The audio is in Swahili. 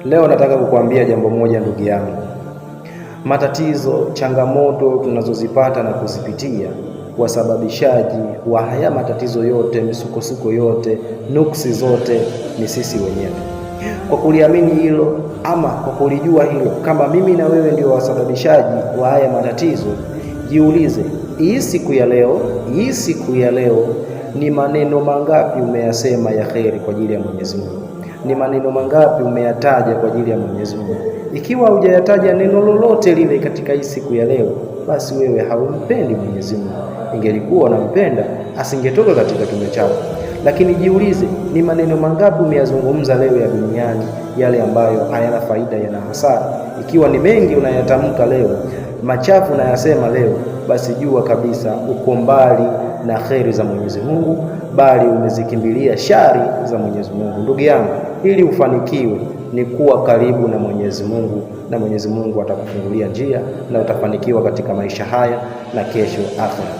Leo nataka kukuambia jambo moja ndugu yangu. Matatizo, changamoto tunazozipata na kuzipitia, wasababishaji wa haya matatizo yote, misukosuko yote, nuksi zote ni sisi wenyewe. Kwa kuliamini hilo ama kwa kulijua hilo, kama mimi na wewe ndio wasababishaji wa haya matatizo, jiulize, hii siku ya leo, hii siku ya leo ni maneno mangapi umeyasema ya kheri kwa ajili ya Mwenyezi Mungu? Ni maneno mangapi umeyataja kwa ajili ya Mwenyezi Mungu? Ikiwa hujayataja neno lolote lile katika hii siku ya leo, basi wewe haumpendi Mwenyezi Mungu. Ingelikuwa unampenda asingetoka katika kinywa chako. Lakini jiulize, ni maneno mangapi umeyazungumza leo ya duniani, yale ambayo hayana faida, yana hasara. Ikiwa ni mengi unayatamka leo, machafu unayasema leo, basi jua kabisa uko mbali na kheri za Mwenyezi Mungu, bali umezikimbilia shari za Mwenyezi Mungu. Ndugu yangu, ili ufanikiwe ni kuwa karibu na Mwenyezi Mungu, na Mwenyezi Mungu atakufungulia njia na utafanikiwa katika maisha haya na kesho akhera.